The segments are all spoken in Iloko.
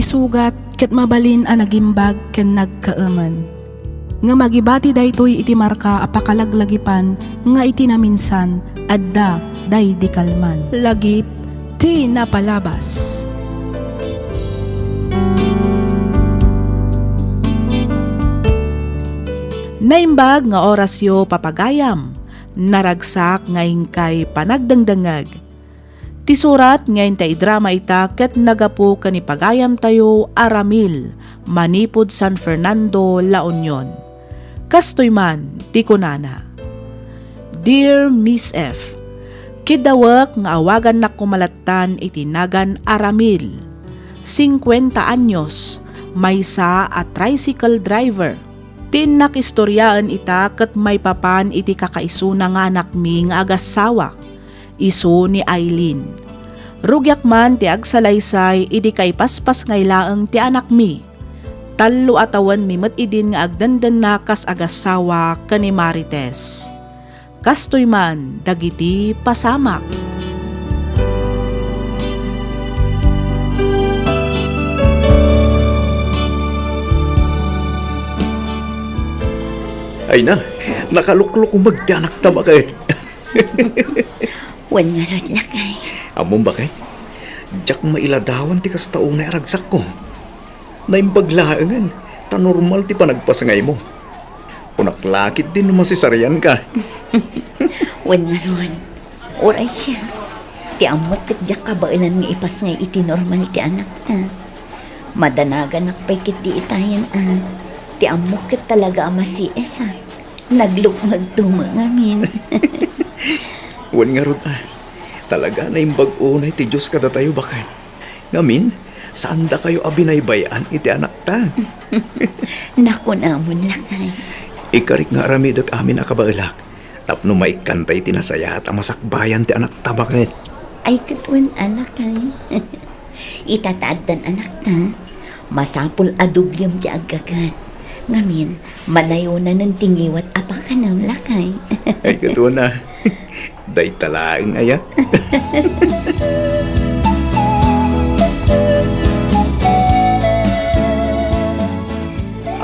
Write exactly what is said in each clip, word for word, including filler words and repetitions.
Sugat ket mabalin a nagimbag ken nagkaemen. Ngem agibati daytoy iti marka a pakalaglagipan nga iti naminsan, adda daydi kalman. Lagip ti napalabas. Naimbag nga orasyo, papagayam. Naragsak nga inkay panagdengdengngeg. Ti surat nga inta idrama ita ket nagapu ken ni pagayamtayo a Ramil, manipud San Fernando, La Union. Kastoy man ti kunana, "Dear Miss F, kiddawek nga awagannak koma lattan iti nagan a Ramil, singkuenta anyos, maysa a tricycle driver. Ti innak istoriaen ita ket maipapan iti kakaisuna nga anakmi nga agassawa, isu ni Aileen. Rugiak man ti agsalaysay idi kaipaspasngay laeng ti anakmi. Tallo a tawenmi met idin nga agdendenna kas agassawa ken ni Marites. Kastoy man dagiti pasamak." Ay na, nakaluklukumeg ti anakta, baket. Wen ngarud, lakay. Ammom, baket? Diak mailadawan ti kasta unay a ragsakko. Naimbag laengen, ta normal ti panagpasngaymo. Kunak la ketdin no masisarianka. Wen ngarud, uray siak. Ti ammok ket diak kabaelan nga ipasngay iti normal ti anakta. Madanaganak pay ketdi itayen a. Ti ammok ket talaga a masiisak. Naglukmagto met ngamin. Wen ngarud a, talaga naimbag unay ti Dios kadatayo, baket. Ngamin, saandakayo a binaybay-an iti anakta. Nakunamon, lakay. Ikarik nga aramidek amin a kabaelak tapno maikkanta iti nasayaat a masakbayan ti anakta, baket. Ay, ket wen a, lakay. Ita ta addan anakta, masapul a dublem ti aggaget. Ngamin, manayonanen ti ngiwat a pakanem, lakay. Ay, ket wen a. Dayta laeng aya.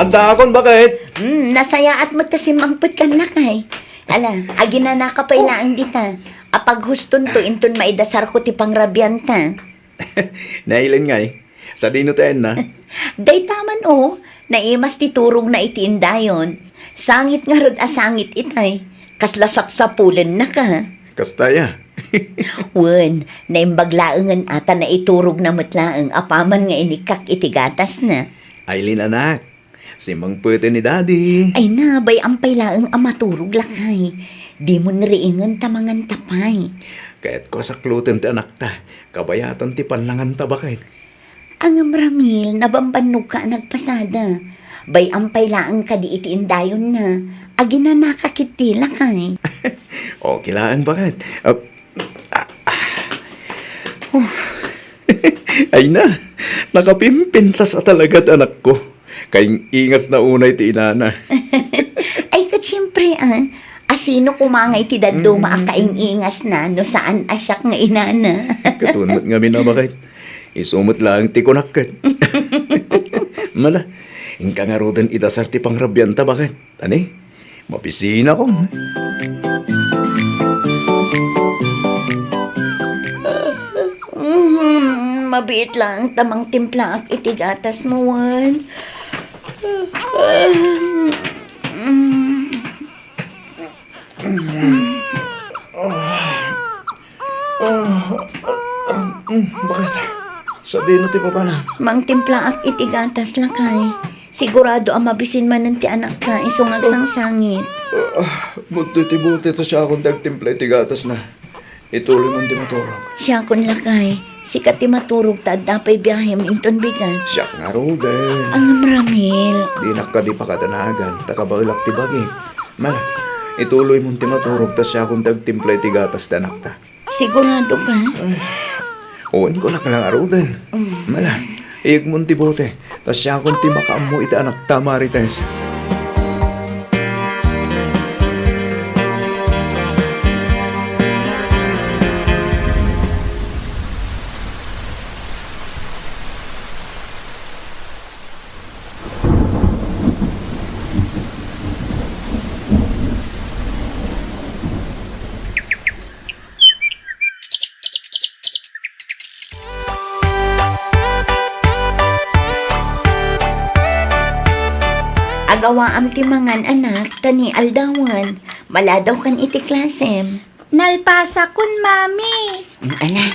Addaakon, baket? Hmm, nasayaat met ta simmangpetkan, lakay. Ala, aginanaka pay laeng dita. Apaghustonto inton maidasarko ti pangrabianta. Nailen ngay. Sadino ti ayanna? Dayta man, o, naimas ti turogna iti indayon. Sangit ngarud a sangit itay. Kasla sapsapulennaka. Kasta aya? Wen, naimbag laengen a ta naiturogna met laeng apaman nga inikkak iti gatasna. Aileen, anak, simmangpeten ni Daddy. Ay na, bay-am pay laeng a maturog, lakay. Dimon riingen ta manganta pay. Kayatko a sakloten ti anakta. Kabayatan ti pannanganta, baket. Ngem, Ramil, nabambannogka a nagpasada. Bay-am pay laeng kadi iti indayonna. Aginanaka ketdi, lakay. Okay laeng, baket. Ah, ah, ah. Oh. Ay na, nakapimpintas a talaga ti anakko. Kaing-ingasna unay ti inana. Ay, ket siempre, a. Asino koma nga iti dadduma a kaing-ingasna no saan a siak nga inana? Ket wen met ngamin a, baket. Isu met laeng ti kunak ket. Mala, inka ngaruden idasar ti pangrabianta, baket. Ani? Mabisinakon. Mm, mabiit laeng ta mangtimplaak iti gatasmo, wen. Mm. Ah, ah, mm, baket? Sadino ti papana? Mangtimplaak iti gatas, lakay. Sigurado a mabisin manen ti anakta isu nga agsangsangit. Ah, mudto ti bote ta siakon ti agtimpla iti gatasna. Ituloymon ti maturog. Siakon, lakay. Sika ti maturog ta adda pay biahem inton bigat. Siak ngaruden. Ngem, Ramil. Dinak kadi pakadanagan, ta kabaelak ti bagik. Mala, ituloymon ti maturog ta siakon ti agtimpla iti gatas ti anakta. Sigurado ka? Ay, wen, kunak la ngaruden. Mm. Mala, iyegmon ti bote, ta siakon ti makaammo iti anakta, Marites. Agawaam ti mangan, anak, ta ni aldawen, maladaw kan iti klasem. Nalpasakon, Mami. Mm, ala,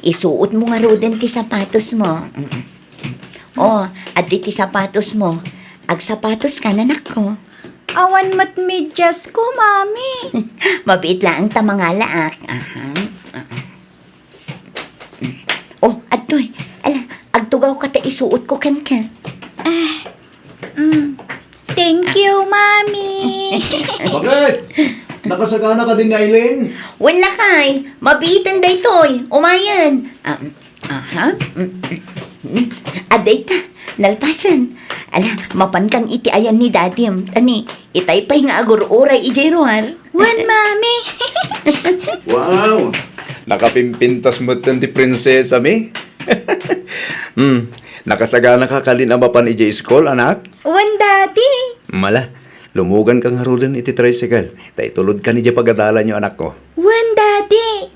isuot mo ngaruden ti sapatos mo. Mm, mm. Oh, addi ti sapatos mo. Agsapatos ka, anakko. Awan met medyas ko, Mami. Mabiit laeng ta mangalaak. Aha. Oh, adtoy. Ala, agtugaw ka ta isuot ko kenka. Ah, mm. Thank you, Mami. Bakit? Nakasagana ka din ni Aileen? Wen lakay, mabiiten daytoy. Umayen. Ah, mm, aha. Mm, mm, mm. Adayta, nalpasen. Ala, mapan kan iti ayan ni Dadim. Tani, itay pay nga agur-uray idiay ruar. Wen, Mami. Wow! Nakapimpintas metten ti prinsesa mi. Hmm, nakasagana ka kadin a mapan idiay iskul, anak? Wen, Daddy. Mala, lumugan ka ngaruden iti tricycle. Ta itulod ka idiay pagadalanyo, anakko. Wen, Daddy.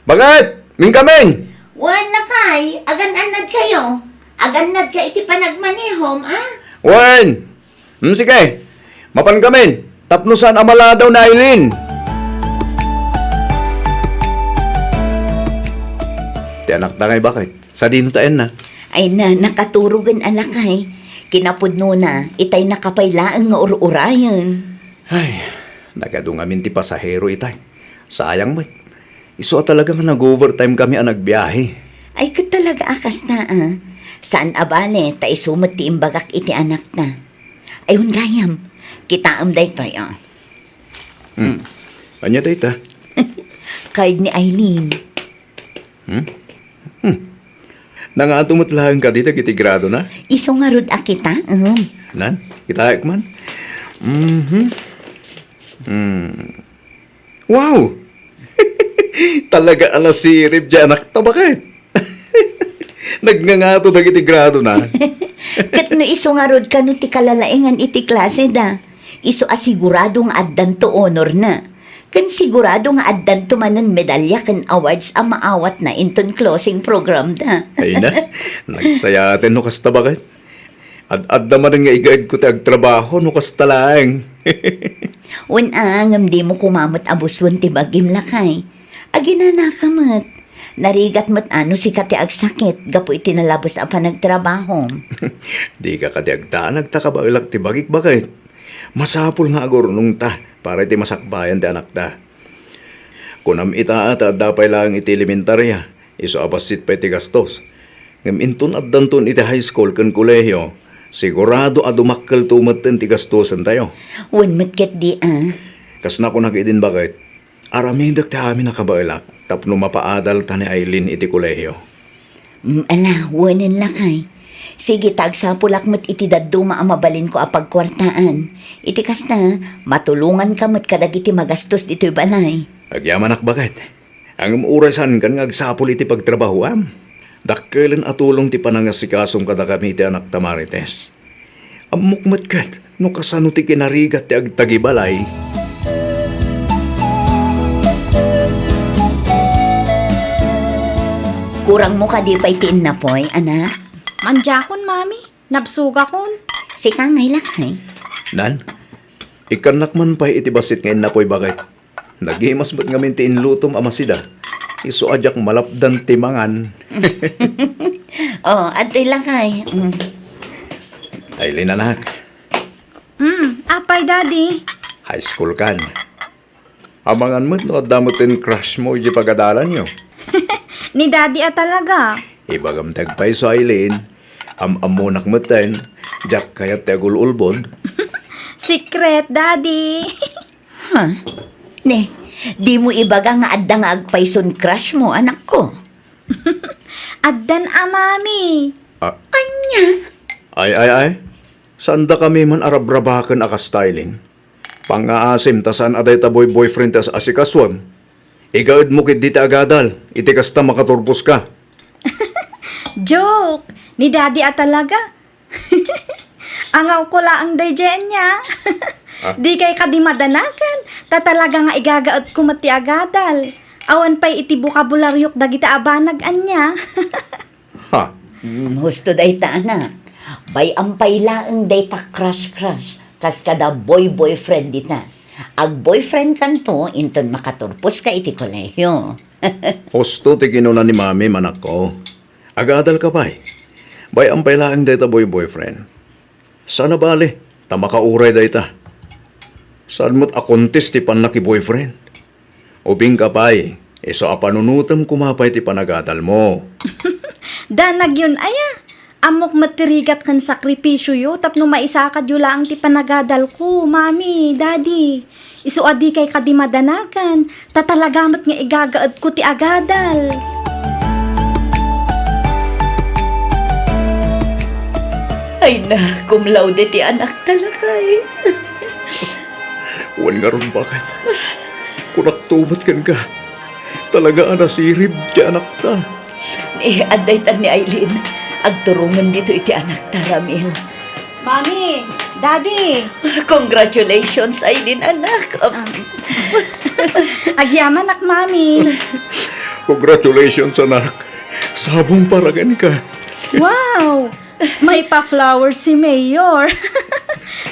Bakit? Mingkamin! Wen, lakay, agannad kayo. Agannad ka iti panagmanehom, ah? Wen! Hmm, sige. Mapan kamin. Tapno saan a maladaw ni Aileen. Ti anakta ngay bakit? Sadino ta ayanna? Ay na, nakaturogen a lakay. Kinapudnona, itay nakapay laeng nga ur-urayen. Ay, nagadu ngamin ti pasahero itay. Sayang met. Isu a talaga nga nag-overtime kami a nagbiahe. Ay, ket talaga a kasta, ah. Saan a bale, ta isu met ti imbagak iti anakta. Ay, wen gayam. Kitaem daytoy, oh. Hmm. Hmm. Ania dayta? Card ni Aileen. Hmm? Hmm. Nangato met laeng kadi dagiti gradona? Isu ngarud a kita, um. Nan, kitaek man. Mhm. Hmm. Wow! Talaga a nasirib diay anakta, bakit? Nagngangato dagiti gradona. Ket no isu ngarud kano ti kalalaengan iti klaseda, isu a sigurado nga addanto honorna. Ken sigurado nga addanto manen medalya ken awards a maawatna inton closing programda. Ay na, nagsayaten no kasta, bakit? Ad-adda manen nga igaedko ti agtrabaho no kasta laeng. Wen a, ngem dimo koma met a busuen ti bagim, lakay. Aginanaka met. Narigat met a no sika ti agsakit gapu iti nalabes a panagtrabahom. Dika kadi agdanag ta kabaelak ti bagik, bakit? Masapul nga agurnongta para iti masakbayan ti anakta. Kunam ita a ta adda pay laeng iti elementaria, isu a bassit pay ti gastos. Ngem inton addanton iti high school ken kolehiyo, sigurado a dumakkelto metten ti gastosentayo. Wen met ketdi, a. Kas nakunak idin, bakit? Aramidek ti amin a kabaelak tapno mapaadalta ni Aileen iti kolehiyo. Mm, ala, wenen lakay. Sige, ta agsapulak met iti dadduma a mabalinko a pagkuartaan. Iti kasta, matulonganka met kadagiti magastos ditoy balay. Agyamanak, bakit? Ngem uray saankan nga agsapul iti pagtrabahoam. Dakkelen a tulong ti panangasikasom kadakami iti anakta, Marites. Ammok met ket no kasano ti kinarigat ti agtagibalay. Kurangmo kadi pay ti innapoy, anak? Mandiakon, Mami. Nabsogakon. Sika ngay, lakay. Nan, ikkannak man pay iti bassit nga innapoy, bakit? Nagimas met ngamin ti inlutom a masida. Isu a diak malapdan ti mangan. Oh, adtoy lakay. Mm. Aileen, anak. Mm, apay, Daddy? High school kan. Amangan met no adda metten crush mo iti pagadalanyo. Ni Daddy a talaga. Ibagam ti agpayso, Aileen. Am-ammonak metten. Diak kayat ti agul-ulbod. Secret, Daddy. Ha? Ne, dimo ibaga nga adda nga agpayson crush mo, anakko? Addan a, Mami. Ah. Ania? Ay, ay, ay. Saandakami man a rabrabaken a kasta, Aileen. Pangngaasim ta saan a dayta boy-boyfriend ti as-asikasuem. Igaedmo ketdi ti agadal, iti kasta makaturposka. Joke! Ni Daddy a talaga. Angawko laeng daydiay ania. Ah? Dikay kadi madanagan, ta talaga nga igagaedko met ti agadal. Awan pay iti bokabularyo dagiti a banag ania. Ha? Mm, husto dayta, anak. Bay-am pay laeng dayta crush-crush. Kas kada boy-boyfriend dita. Ag-boyfriend kanto inton makaturpos ka iti kolehiyo. Husto ti kinuna ni Mami, anakko. Agadal ka pay. Bay-am pay laeng dayta boy-boyfriend. Saan a bale, ta makauray dayta. Saan met a contest ti pannakiboyfriend? Ubing ka pay, isu a panunotem koma pay ti panagadalmo. Danagyon aya? Ammok met ti rigat ken sakripisioyo tapno maisakadyo laeng ti panagadalko, Mami, Daddy. Isu a dikay kadi madanagan, ta talaga met nga igagaedko ti agadal. Ay na, cum laude ti anakta, lakay. Wen ngarud, baket? Kunakto met kenka, talaga a nasirib ti anakta. Ni, adda itan ni Aileen, agturongen ditoy ti anakta, Ramil. Mami, Daddy! Congratulations, Aileen, anak. Um, Ah. Agyamanak, Mami. Congratulations, anak. Sabong para kenka. Wow! May pa-flowers si Mayor.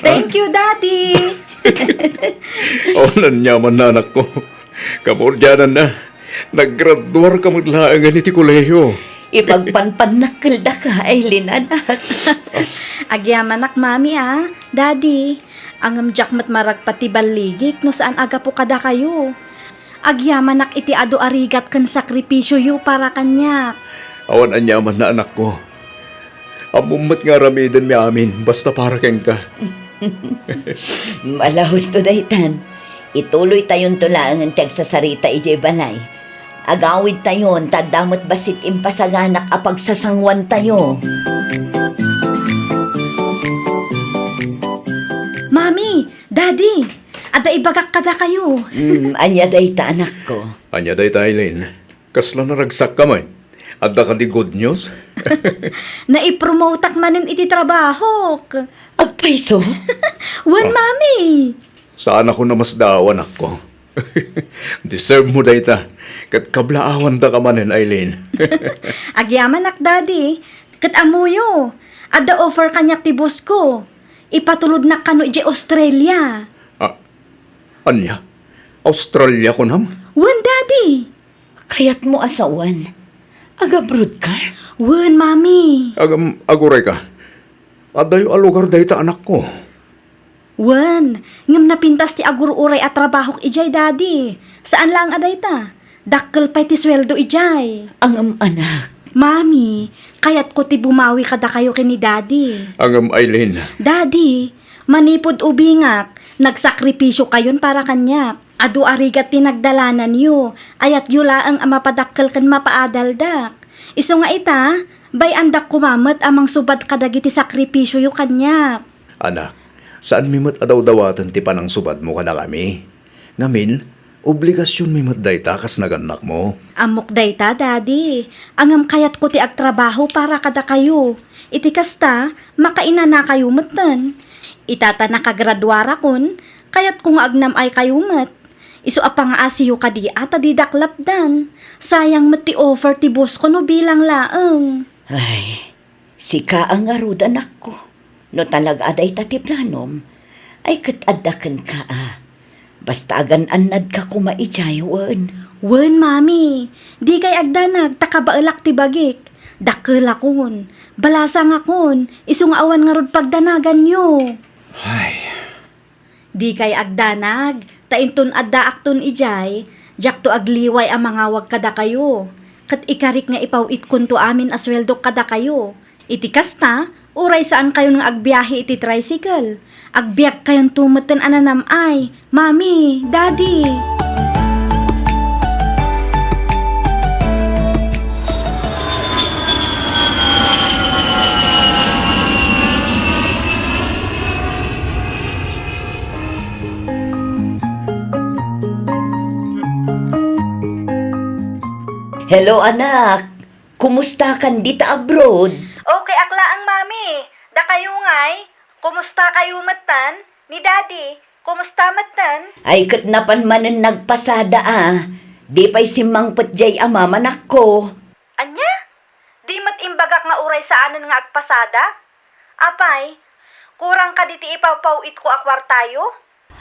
Thank you, Daddy. Awan aniamanna, anakko. Kamurdiananna, naggraduarka met laengen iti kolehiyo. Ipagpanpannakkeldaka, Aileen, anak. Agyamanak, Mami, a. Daddy, ngem diak met maragpat ti balligik no saan a gapu kadakayo. Agyamanak iti adu a rigat ken sakripisioyo para kaniak. Awan aniamanna, anakko. Ammom met nga aramidenmi amin basta para kenka. Ala, husto daytan. Ituloytayonto laengen ti agsasarita idiay balay. Agawidtayon ta adda met bassit impasaganak a pagsasanguantayo. Mami, Daddy, adda ibagak kadakayo. Mm, ania dayta, anakko? Ania dayta, Aileen? Kasla naragsakka met? Adda kadi good news? Naipromotak manen iti trabahok. Agpayso? Wen, Ah. Mami. Saanakon a masdaaw, anakko. Deserve mo dayta. Ket kablaawandaka manen, Aileen. Agyamanak, Daddy. Ket ammoyo, adda offer kaniak ti boss ko. Ipatulodnak kano idiay Australia. Ah, ania? Australia kunam? Wen, Daddy. Kayatmo a sawen? Agabroad ka? Wen, Mami. Agam-, aguray ka. Adayo a lugar dayta, anakko. Wen, ngem napintas ti agur-uray a trabahok idiay, Daddy. Saan laeng a dayta. Dakkel pay ti sueldo idiay. Ngem, anak. Mami, kayatko ti bumawi kadakayo ken ni Daddy. Ngem, Aileen. Daddy, manipud ubingak, nagsakripisiokayon para kaniak. Adu a rigat ti nagdalananyo, ayatyo laeng a mapadakkel ken mapaadaldak. Isu nga ita, bay-andak koma met a mangsubad kadagiti sakripisioyo kaniak. Anak, saanmi met a dawdawaten ti panangsubadmo kadakami. Ngamin, obligasionmi met dayta kas nagannakmo. Ammok dayta, Daddy. Ngem kayatko ti agtrabaho para kadakayo. Iti kasta, makainanakayo metten. Ita ta nakagraduarakon, kayatko nga agnam-aykayo met. Isu a pangaasiyo kadi a ta didak lapdan. Sayang met ti offer ti boss ko no bilang laeng. Ay, sika a ngarud, anakko. No talaga a dayta ti planom, ay ket adda kenka a. Basta agan-annadka koma idiay, wen. Wen, Mami. Dikay agdanag ta kabaelak ti bagik. Dakkelakon. Balasangakon. Isu nga awan ngarud pagdanaganyo. Ay. Dikay agdanag, ta inton addaakton idiay, diakto agliway a mangawag kadakayo, ket ikarik nga ipaw-itkonto amin a sueldok kadakayo. Iti kasta, uray saankayon nga agbiahe iti tricycle, agbiagkayonto metten a nanam-ay, Mami, Daddy. Hello, anak. Kumusta kan dita abroad? Okay ak laeng, Mami. Dakayo ngay, kumusta kayo metten? Ni Daddy, kumusta metten? Ay, ket napan manen nagpasada a. Di pay simmangpet jay a mamanakko. Ania? Di met imbagak nga uray saanen nga agpasada? Apay, Kurang kadi ti ipawpaw-itko a kuartayo?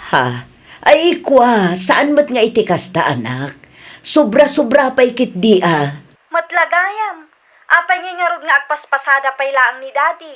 Ha? Ay, kua, saan met nga iti kasta, anak. Sobra-sobra pay ketdi a. Met la gayam, apay ngay ngarud nga agpaspasada pay laeng ni Daddy?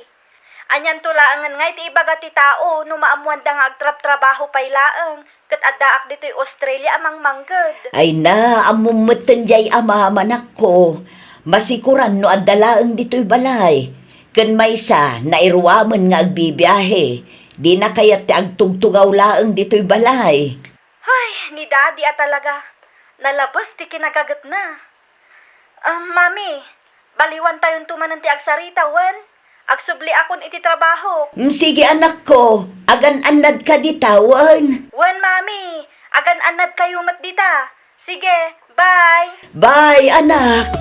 Anianto laengen nga iti ibaga ti tao no maammoanda nga agtrabtrabaho pay laeng ket addaak ditoy Australia a mangmangged? Ay na, ammom metten diay a mamanakko. Masikuran no adda laeng ditoy balay. Ken maysa, nairuamen nga agbibiahe. Dina kayat ti agtugtugaw laeng ditoy balay. Ay, ni Daddy a talaga. Nalabes ti kinagagetna. Ah, Mami, baliwantayonto manen ti agsarita, wen? Agsubliakon iti trabaho. Mm, sige, anakko. Agan-annadka dita, wen? Wen, Mami. Agan-annadkayo met dita. Sige, bye. Bye, anak.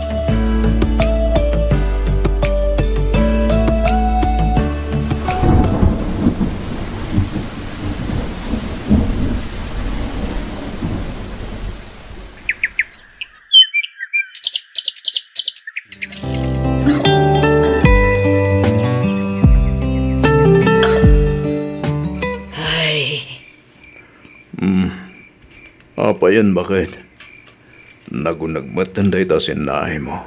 Ay. Hmm. Apayen, baket? Naguneg metten dayta sinnaaymo.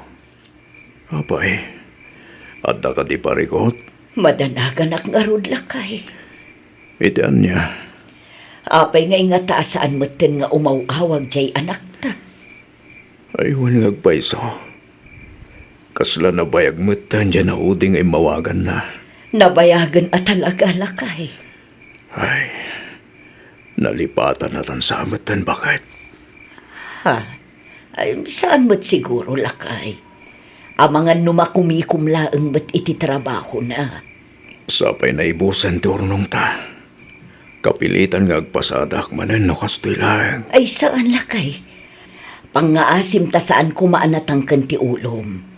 Apay, adda kadi parikut? Madanaganak ngarud, lakay. Iti ania? Apay nga ingata a saan metten nga umaw-awag diay anakta? Ay, wen nga agpayso. Kasla nabayag metten diay naudi nga immawaganna. Nabayagen a talaga, lakay. Ay, nalipatan a tansa metten, baket. Ha? Ay, saan met siguro, lakay. Amangan no makumikom laeng met iti trabahona. Sapay naibusen ti urnongta. Kapilitan nga agpasadak manen no kastoy laeng. Ay, saan, lakay. Pangngaasim ta saan koma a natangken ti ulom.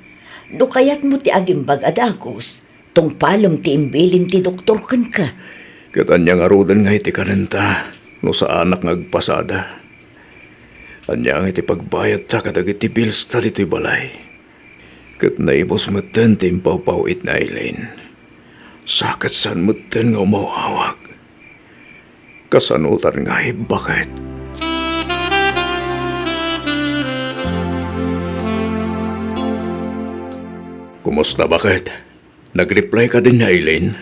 No kayatmo ti agimbag a dagus, tungpalem ti imbilin ti doktor kenka. Ket ania ngaruden nga iti kanenta no saanak nga agpasada? Ania nga iti pagbayadta kadagiti bills ta ditoy balay? Ket naibus metten ti impawpaw-it ni Aileen. Sa ket saan metten nga umaw-awag. Kasanotan ngay, baket? Kumusta, baket? Nag-reply kadi ni Aileen?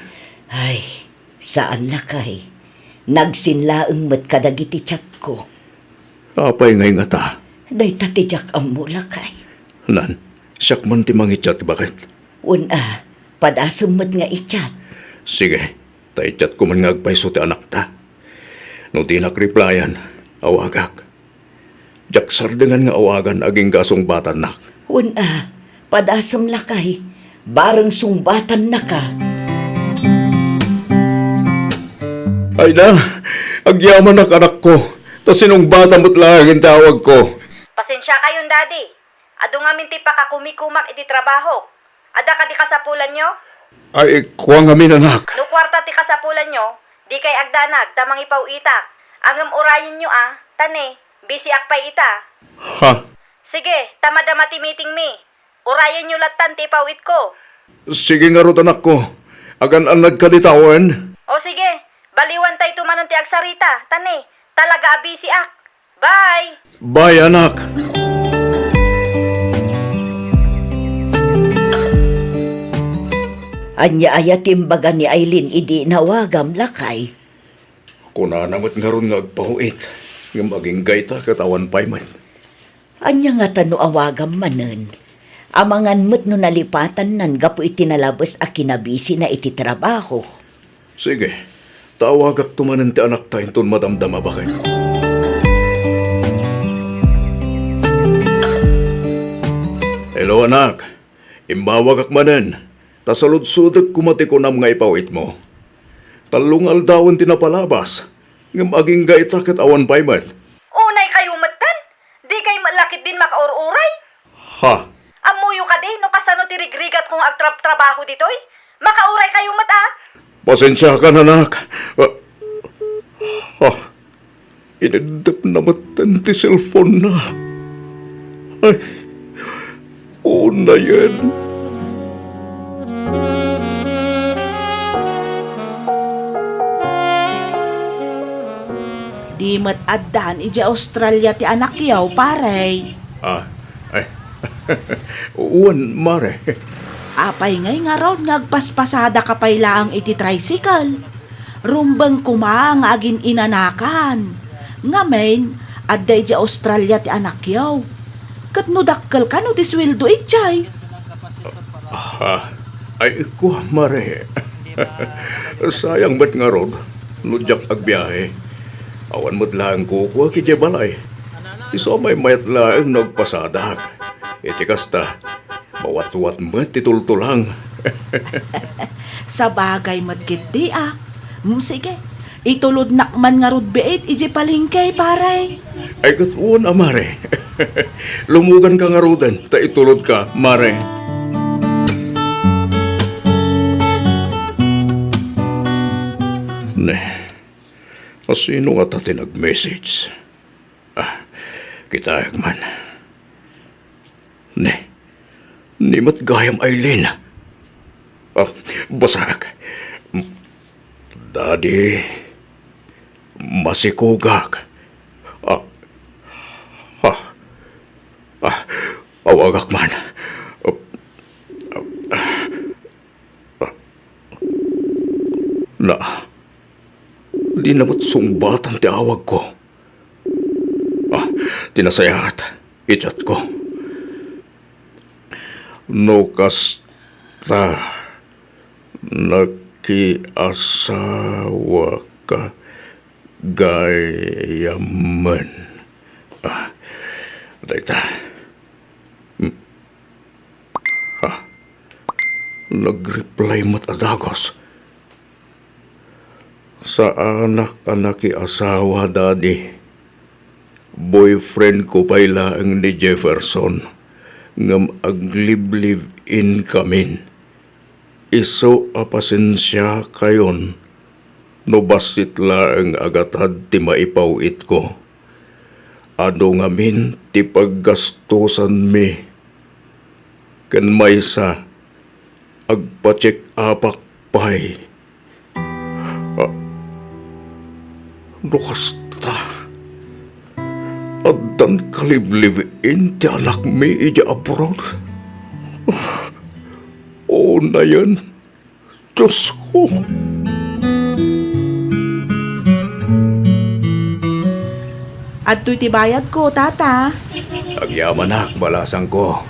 Ay, saan, lakay. Nagsin laeng met kadagiti chatko. Apay ngay ngata? Dayta ti diak ammo, lakay. Nan, siak man ti mangichat, baket? Wen a, padasem met nga ichat. Sige, ta ichatko man nga agpayso ti anakta. No dinak replyan, awagak. Diak sardengan nga awagan agingga sungbatannak. Wen a, padasem, lakay. Bareng sungbatannaka. Ay na, agyamanak, anakko, ta sinungbatam met laeng ti awagko. Pasensiakayon, Daddy. Adu ngamin ti pakakumikumak iti trabahok. Adda kadi kasapulanyo? Ay, kua ngamin, anak. No kuarta ti kasapulanyo, dikay agdanag ta mangipaw-itak. Ngem urayenyo a, ta ne, busy-ak pay ita. Ha? Sige, ta madama ti meetingmi. Urayenyo lattan ti ipaw-itko. Sige ngarud, anakko. Agan-annadka dita wen? O sige, baliwantayto manen ti agsarita, ta ne, talaga a busy-ak. Bye! Bye, anak! Ania aya ti imbaga ni Aileen idi nawagam, lakay? Kunana met ngarud nga agpaw-it, ngem agingga ita ket awan pay met. Ania ngata no awagam manen? Amangan met no nalipatannan gapu iti nalabes a kinabisina iti trabaho. Sige, ta awagakto manen ti anakta inton madamdama, baket. Hello, anak. Immawagak manen, ta saludsodek koma ti kunam nga ipaw-itmo. Tallo nga aldawen ti napalabas, ngem agingga ita ket awan pay met. Unaykayo metten? Dikay met la ketdin makaur-uray? Ha? Ammoyo kadi no kasano ti rigrigatko nga agtrabtrabaho ditoy? Makauraykayo met a? Pasensiakan, anak. Ah, ah, iniddepna metten ti cellphone-na. Ay, unayen. Met addan idiay Australia ti anakyo, pare. Ah, ay. Wen, mare. Apay ngay ngarud nga agpaspasadaka pay laeng iti tricycle? Rumbeng koma nga agin-inanakan. Ngamin, adda idiay Australia ti anakyo. Ket no dakkel kano ti sueldo idiay? Ah, ay, kua, mare. Sayang met ngarud no diak agbiahe. Awan met laeng kukuak idiay balay. Isu a maymayat laeng no agpasadak. Iti kasta, mawatwat met ti tultulang. Sabagay met ketdi a. Mm, sige, itulodnak man ngarud biit idiay palengke, pare. Ay, ket wen a, mare. Lumuganka ngaruden, ta itulodka, mare. Ne, asino ngata ti nag-message? Ah, kitaek man. Ne, ni met gayam Aileen. Ah, basaek. Daddy, masikugak. Ah, ah, ah, awagak man. Ah, ah, ah, na, di na met sungbatan ti awagko. Ah, ti nasayaat, i-chat ko. No kasta, nakiasawaka gayamen. Ah, dayta. Hmm. Ah, nag-reply met a dagus. Saanak a nakiasawa, Daddy. Boyfriend ko pay laeng ni Jefferson, ngem aglive-live-in kamin. Isu a pasensiakayon no bassit laeng a gatad ti maipaw-itko. Adu ngamin ti paggastosanmi. Ken maysa, agpa-check-upak pay. Ah, no kasta, addan kalive-live-in ti anakmi idiay abroad. Unayen, Diosko. Adtoy ti bayadko, Tata. Agyamanak, balasangko.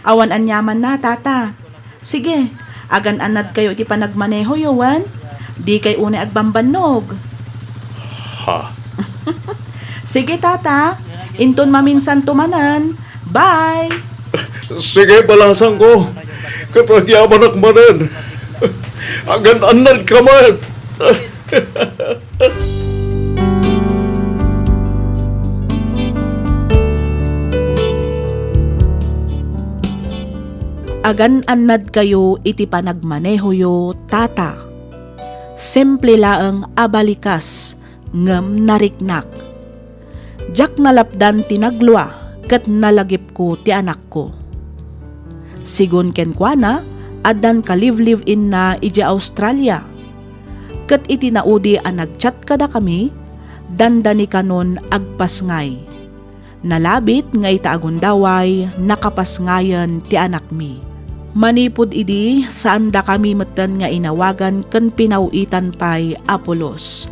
Awan aniamanna, Tata. Sige, agan-annadkayo iti panagmanehoyo, wen? Dikay unay agbambannog. Ha? Sige, Tata. Inton maminsanto manen. Bye! Sige, balasangko. Ket agyamanak manen. Agan-annadka met. Agan-annadkayo iti panagmanehoyo, Tata. Simple laeng a balikas, ngem nariknak. Diak nalapdan ti naglua ket nalagipko ti anakko. Sigun kenkuana, addan kalive-live-inna idiay Australia. Ket iti naudi a nag-chat kadakami, dandani kanon agpasngay. Nalabit nga ita a gundaway, nakapasngayen ti anakmi. Manipud idi, saandakami metten nga inawagan ken pinaw-itan pay a pulos.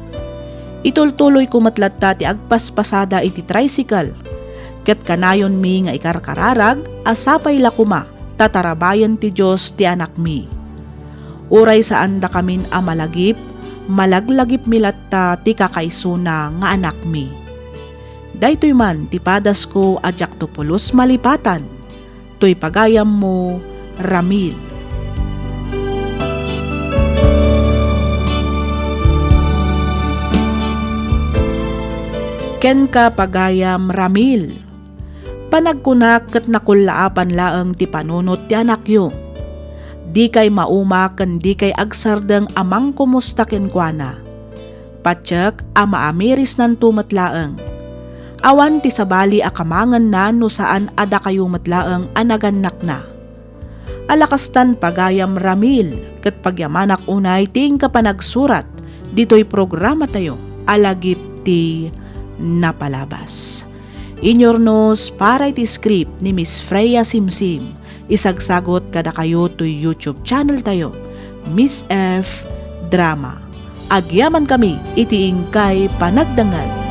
Itultuloyko met latta ti agpaspasada iti tricycle, ket kanayonmi nga ikarkararag a sapay la koma ta tarabayen ti Dios ti anakmi. Uray saandakamin a malagip, malaglagipmi latta ti kakaisuna nga anakmi. Daytoy man ti padasko a diakto pulos malipatan. Toy pagayammo, Ramil. Kenka, pagayam Ramil, panagkunak ket nakullaapan laeng ti panunot ti anakyo. Dikay mauma ken dikay agsardeng a mangkumusta kenkuana. Patiek a maamirisnanto met laeng. Awan ti sabali a kamangenna no saan a dakayo met laeng a nagannakna. Alakastan, pagayam Ramil, ket pagyamanak unay ti inka panagsurat ditoy programatayo a Lagip ti napalabas. Inyurnos para iti script ni Miss Freya Simsim, isagsagot kadakayo toy YouTube channel tayo, Miss F Drama. Agyaman kami iti inkay panagdangag.